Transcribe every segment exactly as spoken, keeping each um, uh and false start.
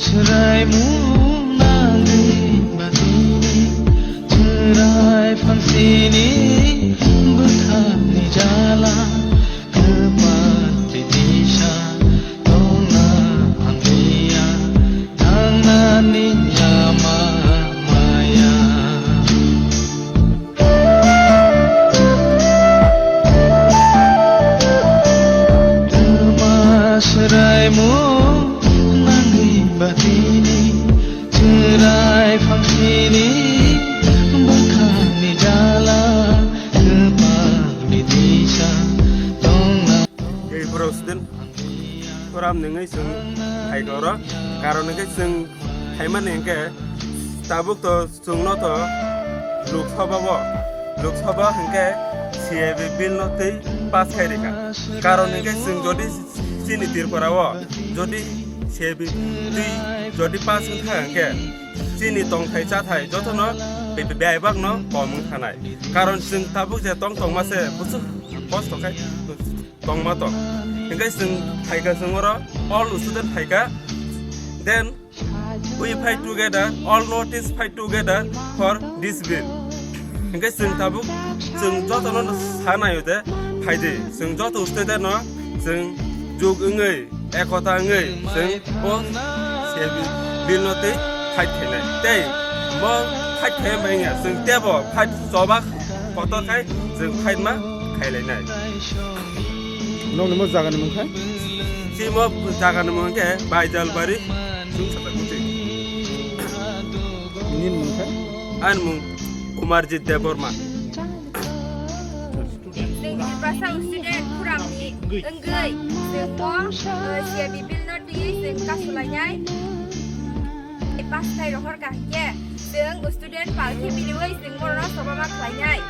Swraimung nangwi batini chwrai phangsini bwkhakni jala kwpal tei disa tongna hamliya thangnani lama maya. Swraimung nangwi batini chwrai phangsini bwkhakni jala kwpalni disa tongna. Ei borok student forum ni wngwi chwng phaikha oro, karon hwnkhe chwng phaimani hwnkhe tabuk to chwngno to Lok Sabha o, Lok Sabha hwnkhe C A B bill no twi pass khai rikha. Karon hwnkhe chwng jodi chini Tripura o jodi C A B twi jodi pass wngkha hwnkhe chini tongthai chathai jotono be-, be-, bebak no kom wngkhanai. Karon chwng tabuk je tong tongma se buchuk kosto khai tongma tong. Hwnkhe chwng phaikha chwng oro all student phaikha. Then we fight together, all North East fight together for this bill. Hwnkhe chwng tabuk chwng jotono sanai de phaidi. Chwng joto student no chwng jug wngwi ekota wngwi chwng bo se bill no tei fight khainai. Tei bo fight khai bangya chwng tebo fight choba kotor khai chwng fight ma khailainai. Nokni mo jaga ni mung khai? Chimo jaga ni mung khe Baijalbari chwng sata kuchi. Nini mung khai? Ani mung Kumarjit Debbarma. Chwng Tiprasa student forum ni wngwi chwng bo, uh, C A B bill no twiwi chwng kasulainai. Pass khai rohor ka hwnkhe chwng student pal khe biliwi chwng bono sobama khlainai.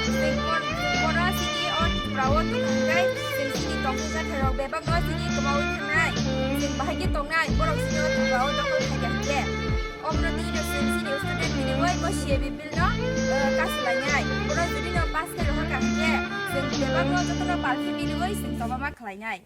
Chwng bon-, chwng bono chini o Tripura o tong hwnkhe chwng chini tongthai chathai rok bebak no chini kwmaui thangnai. Chwng bahai khe tongnai borok chini o Tripura o dokhol khai kha hwnkhe. Omono tini no chwng chini student tini bai bo C A B bill no, eh, kasulainai. Bono jodi no pass khe rohor ka hwnkhe, chwng bebak no joto no palkhe tini bai chwng tobama khlainai.